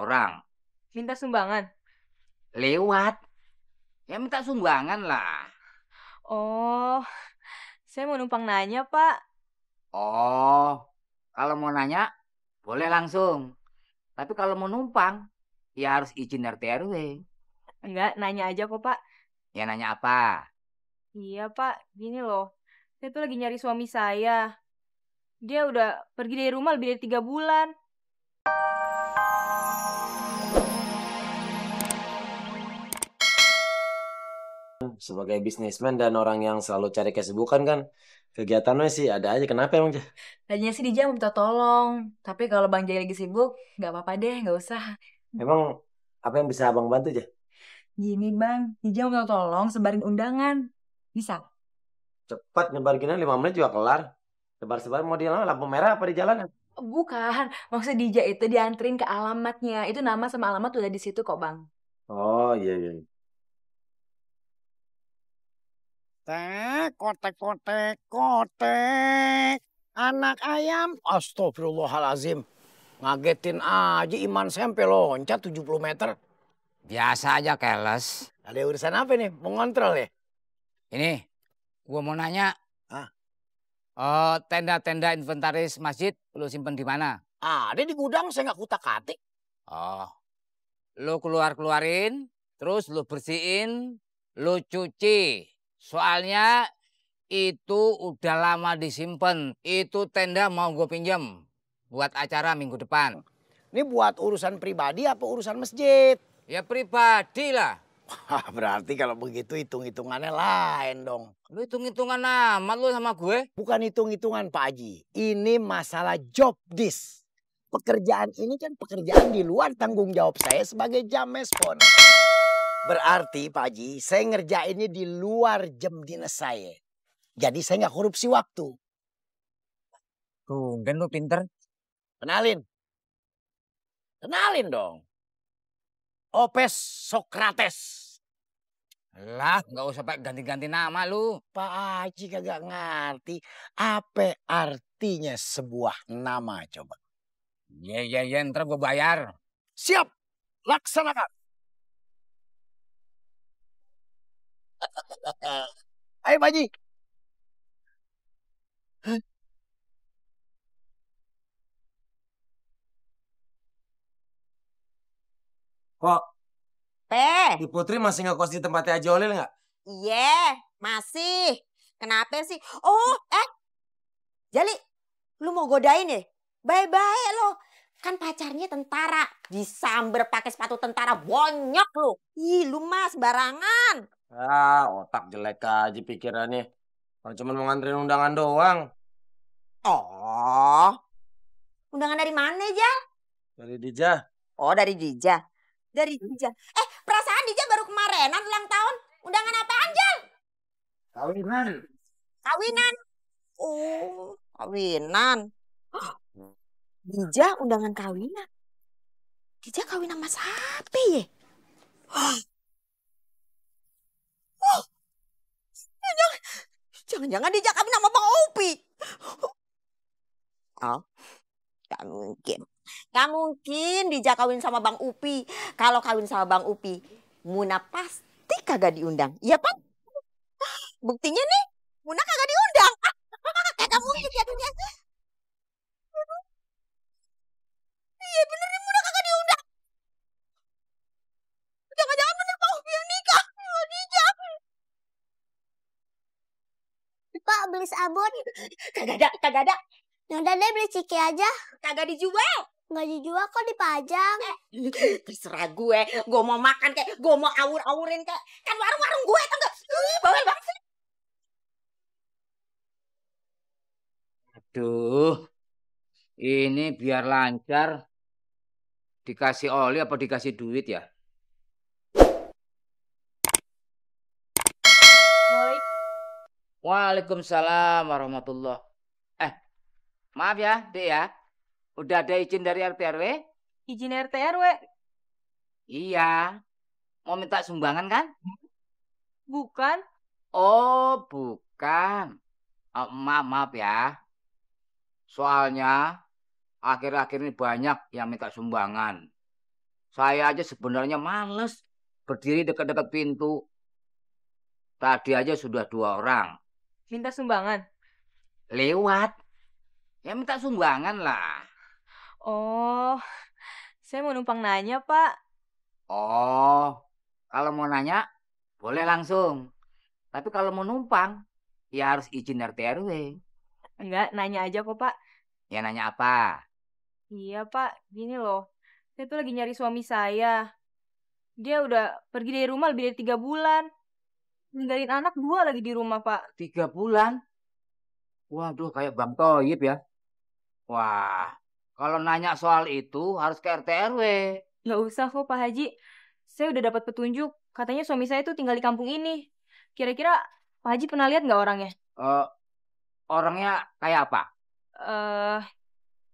orang. Minta sumbangan. Lewat. Ya minta sumbangan lah. Oh, saya mau numpang nanya, Pak. Oh, kalau mau nanya, boleh langsung. Tapi kalau mau numpang, ya harus izin RT RW. Enggak, nanya aja kok, Pak. Ya nanya apa? Iya, Pak. Gini loh. Saya tuh lagi nyari suami saya. Dia udah pergi dari rumah lebih dari 3 bulan. Sebagai bisnismen dan orang yang selalu cari kesibukan kan, kegiatannya sih ada aja. Kenapa emang, Jah? Tadinya sih Dija mau minta tolong, tapi kalau Bang Jai lagi sibuk, nggak apa-apa deh, nggak usah. Emang apa yang bisa abang bantu, Jah? Gini Bang, Dija mau minta tolong sebarin undangan. Bisa? Cepat nyebar gini 5 menit juga kelar. Sebar-sebar mau di lampu merah apa di jalanan? Bukan, maksud Dija itu dianterin ke alamatnya. Itu nama sama alamat udah di situ kok Bang. Oh iya iya. Kotek, kotek, kotek. Anak ayam, astagfirullahalazim. Ngagetin aja Iman sampai loncat 70 meter. Biasa aja keles. Ada urusan apa nih? Mau ngontrol ya? Ini, gua mau nanya. Hah? Tenda-tenda inventaris masjid lu simpen di mana? Ada di gudang, saya nggak kutak-katik. Oh, lu keluarin, terus lu bersihin, lu cuci. Soalnya itu udah lama disimpan. Itu tenda mau gue pinjam buat acara minggu depan. Ini buat urusan pribadi apa urusan masjid? Ya pribadi lah. Berarti kalau begitu hitung-hitungannya lain dong. Lu hitung-hitungan amat lu sama gue. Bukan hitung-hitungan Pak Haji. Ini masalah job disk. Pekerjaan ini kan pekerjaan di luar tanggung jawab saya sebagai jamespon. Berarti Pak Haji, saya ngerjainnya di luar jam dinas saya. Jadi saya nggak korupsi waktu. Tumben lu pinter. Kenalin. Kenalin dong. Opes Sokrates. Lah, nggak usah pakai ganti-ganti nama lu. Pak Haji kagak ngerti apa artinya sebuah nama coba. Ya, ntar gue bayar. Siap, laksanakan. Ayo Pak Haji. Kok Teh, di Putri masih ngekos di tempatnya Haji Olil nggak? iya, masih. Kenapa sih? Oh, Jali, lu mau godain ya? Bye-bye lo. Kan pacarnya tentara. Disamber pakai sepatu tentara, bonyok lu. Ih, lu mas barangan. Otak jelek aja pikirannya. Kalau cuma mau nganterin undangan doang. Oh, undangan dari mana, Jal? Dari Dijah. Oh, dari Dija. Dari Dija. Perasaan Dija baru kemarenan ulang tahun. Undangan apaan, Jal? Kawinan. Kawinan. Oh, kawinan. Dija undangan kawinan. Dija kawin sama siapa ya? Oh, jangan-jangan Dija kawin sama Bang Opi. Oh, gak mungkin. Gak mungkin Dija kawin sama Bang Upi. Kalau kawin sama Bang Upi, Muna pasti kagak diundang. Iya, Pak? Buktinya nih, Muna kagak diundang. Kagak mungkin ya dunia. Iya bener nih, Muna kagak diundang. Jangan-jangan bener Bang Upi yang nikah sama Dija. Pak beli sabun. Kagak ada. Yaudah deh beli ciki aja. Kagak dijual. Nggak dijual kok dipajang. Terserah gue mau makan kayak, gue mau awur-awurin kayak. Kan warung-warung gue tau gak? Bawel banget sih. Aduh, ini biar lancar. Dikasih oli apa dikasih duit ya? Waalaikumsalam warahmatullah. Maaf ya, Dek ya. Udah ada izin dari RT RW? Izin RT RW. Iya. Mau minta sumbangan kan? Bukan. Oh, bukan. Maaf ya. Soalnya akhir-akhir ini banyak yang minta sumbangan. Saya aja sebenarnya males berdiri dekat-dekat pintu. Tadi aja sudah 2 orang Minta sumbangan. lewat. Ya minta sumbangan lah. Oh, saya mau numpang nanya, Pak. Oh, kalau mau nanya boleh langsung. Tapi kalau mau numpang ya harus izin RT RW. Enggak, nanya aja kok, Pak. Ya nanya apa? Iya, Pak. Gini loh. Saya tuh lagi nyari suami saya. Dia udah pergi dari rumah lebih dari 3 bulan. Ninggalin anak 2 lagi di rumah, Pak. 3 bulan? Waduh, kayak Bang Toyib ya. Wah, kalau nanya soal itu harus ke RT RW. Nggak usah kok, Pak Haji. Saya udah dapat petunjuk. Katanya suami saya tuh tinggal di kampung ini. Kira-kira Pak Haji pernah lihat nggak orangnya? Eh, orangnya kayak apa? Eh,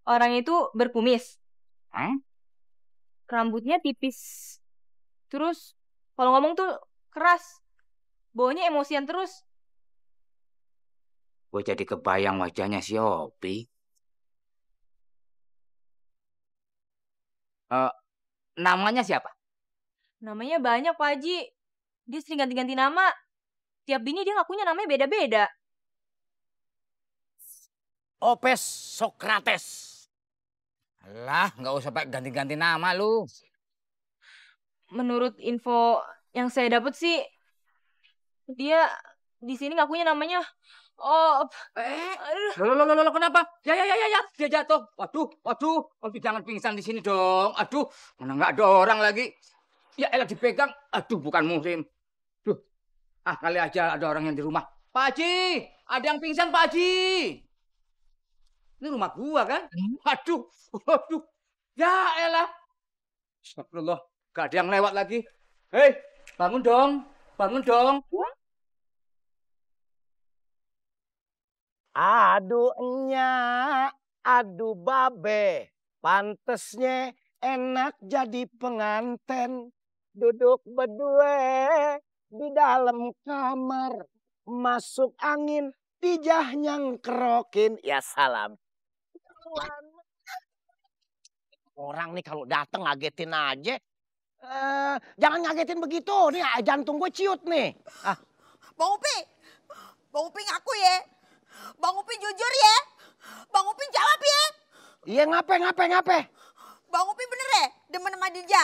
Orangnya itu berkumis. Hmm? Rambutnya tipis. Terus kalau ngomong tuh keras. Baunya emosian terus. Gue jadi kebayang wajahnya si Opi. Namanya siapa? Namanya banyak, Pak Haji. Dia sering ganti-ganti nama. Tiap bini dia ngakunya namanya beda-beda. Opes Sokrates. Alah, nggak usah pakai ganti-ganti nama lu. Menurut info yang saya dapat sih, dia di sini ngakunya namanya aduh. Loh, kenapa? Ya, dia jatuh. Waduh, jangan pingsan di sini dong. Aduh, mana nggak ada orang lagi. Ya elah dipegang. Aduh, bukan muhrim. Duh, kali aja ada orang yang di rumah. Pak Haji, ada yang pingsan Pak Haji. Ini rumah gua kan? Waduh. Ya elah. Astagfirullah, gak ada yang lewat lagi. Hei, bangun dong. Aduh enyak, aduh babe. Pantesnya enak jadi penganten. Duduk berdua di dalam kamar. Masuk angin, dijah nyangkrokin. Ya salam. Orang nih kalau datang ngagetin aja. Jangan ngagetin begitu. Nih jantung gue ciut nih. Bang Upi ngaku ya. Bang Upi jujur ya. Bang Upi jawab ya. Iya ngape? Bang Upi bener ya demen sama Dija?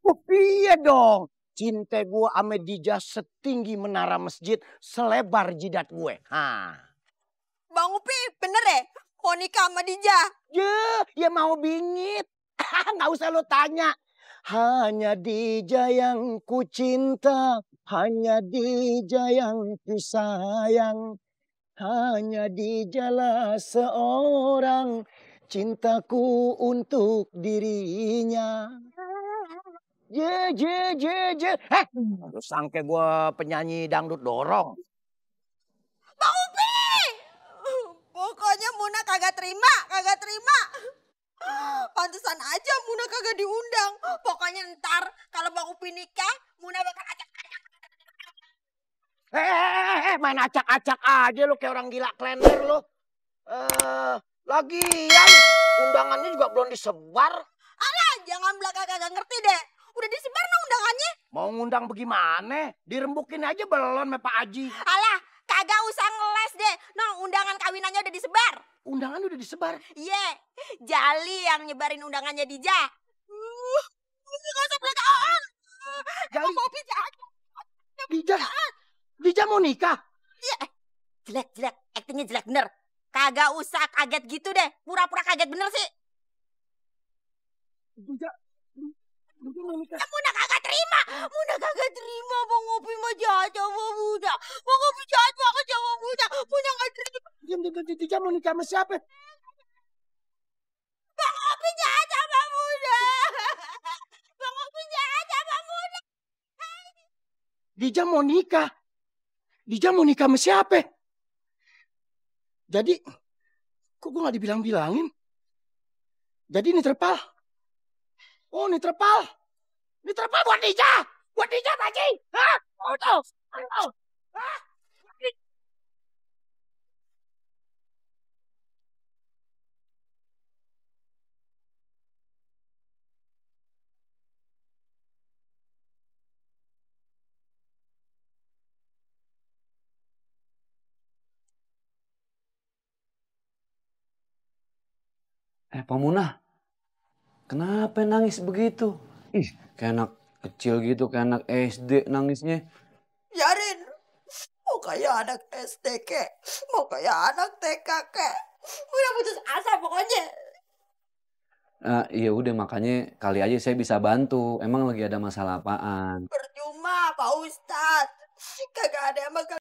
Oh iya dong. Cinta gue sama Dija setinggi menara masjid, selebar jidat gue. Bang Upi bener ya mau nikah sama Dija? Ya mau bingit. Nggak usah lo tanya. Hanya Dija yang ku cinta, hanya Dija yang ku sayang. Hanya Dijalah seorang cintaku untuk dirinya. Lu sangke gue penyanyi dangdut dorong. Bang Upi! Pokoknya Muna kagak terima. Pantesan aja Muna kagak diundang. Pokoknya ntar kalau Bang Upi nikah, Muna bakal acak-acak. Main acak-acak aja lu kayak orang gila klender lu. Lagian undangannya juga belum disebar. Alah, jangan belakang kagak ngerti deh. Udah disebar dong undangannya. Mau ngundang bagaimana? Dirembukin aja belum sama Pak Haji. Alah, kagak usah ngeles deh. Undangan kawinannya udah disebar. Undangan udah disebar? Iya, Jali yang nyebarin undangannya Dija. Gak usah belakang. Jali? Kopi jahat. Dija mau nikah? Iya, jelek. Aktingnya jelek bener. Kagak usah kaget gitu deh. Pura-pura kaget bener sih. Dija mau nikah. Muna kagak terima. Bang Opi mah jahat sama Muna. Bang Opi jahat banget sama Muna. Muna gak terima. Dija mau nikah sama siapa? Bang Opi jahat sama Muna. Dija mau nikah. Dija mau nikah sama siapa? Jadi, kok gue gak dibilang-bilangin? Jadi ini terpal. Oh, ini terpal. Ini terpal buat Dija. Buat Dija, Pak Haji. Hah? Oh. Hah? Pak Munah, kenapa nangis begitu? Ih, kayak anak kecil gitu, kayak anak SD nangisnya. Biarin. Mau kayak anak SD kek. Mau kayak anak TK kek. Udah putus asa pokoknya. Iya udah makanya kali aja saya bisa bantu. Emang lagi ada masalah apaan? Percuma Pak Ustadz. Kagak ada yang bakal...